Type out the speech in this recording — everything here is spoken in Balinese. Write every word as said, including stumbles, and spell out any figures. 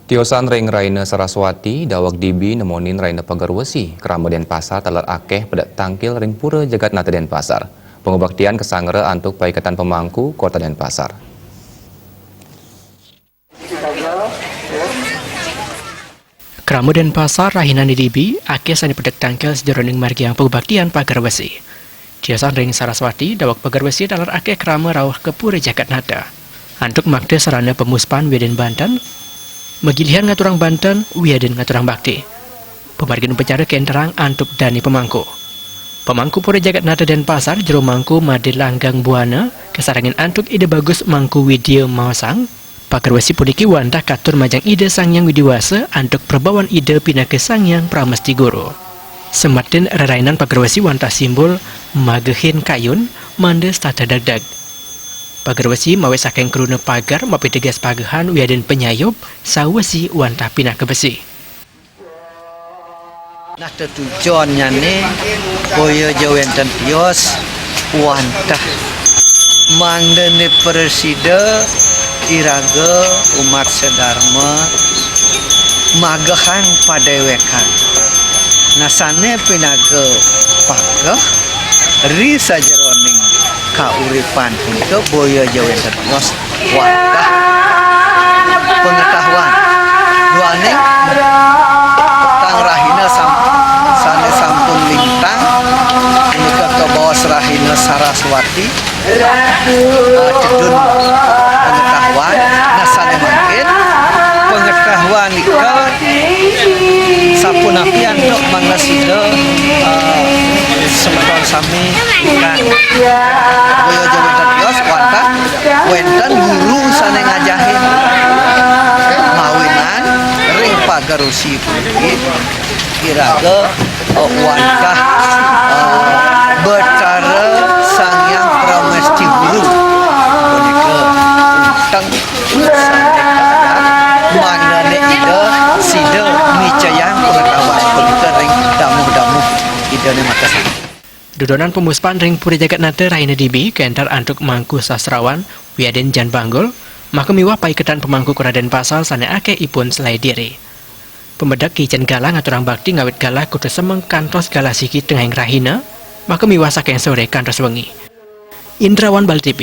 Tiosan ring Rahina Saraswati, daweg dibi nemonin Rahina Pagerwesi, krama Denpasar taler akeh pedek tangkil ring Pura Jagatnata Denpasar. Pangubaktian kasangra antuk paiketan pemangku Kota Denpasar. Krama Denpasar rahinane dibi, akeh sane pedek tangkil sajeroning margiang pangubaktian Pagerwesi. Tiosan ring Saraswati, daweg Pagerwesi taler akeh krama rauh ka Pura Jagatnata. Antuk makta sarana pemuspan wiadin banten, magilihan ngaturang banten wiadin ngaturang bakti. Pamargin upacara kaenterang antuk dane pemangku. Pemangku Pura Jagatnata Denpasar, Jero Mangku Made Langgang Buana, kasarengin antuk Ida Bagus Mangku Widya maosang, Pagerwesi puniki wantah katur majeng Ida Sang Hyang Widi Wasa antuk prabawan Ida pinaka Sang Hyang Pramesti Guru. Semeton rerainan Pagerwesi wantah simbol magehin kayun, mangda setata degdeg. Pagerwesi mawi saking kruna pager mapiteges pagehan wiadin panyayub, sawesi wantah pinaka besi. Nah, tetujonnyane boya ja wenten tios wantah mangdane prasida iraga umat sadarma magehang padewekan. Nah, sane pinaka pageh ri sajeroning kauripan punika boya ja wenten tios wantah pengetahuan. Duaning petang rahina sam-, sane sampun lintang, punika kabaos rahina Saraswati, ah, tedun pengetahuan. Nah, sane mangkin pengetahuan nika sapunapi antuk mangda sida, ah, semeton sami kan. Boya ja wenten tios wantah wenten guru sane ngajahin. Mawinan ring Pagerwesi puniki iraga, eh, wantah, eh, Betara Sang Hyang Pramesti Guru. Punika unteng sane kaadang mangdane Ida sida micayang pengetahuan punika ring damuh-damuh Idane makasami. Dudonan pemuspan ring Puri Jagatnata rahina dibi kaentar antuk Mangku Sastrawan wiadin Jan Banggul, maka miwah paiketan pemangku Kota Denpasar sane akeh ipun selae diri. Pamedek kicen galah ngaturang bakti ngawit galah kutus semeng kantos galah siki tengahing rahina, maka miwah saking sore kantos wengi. Indrawan Bali T V.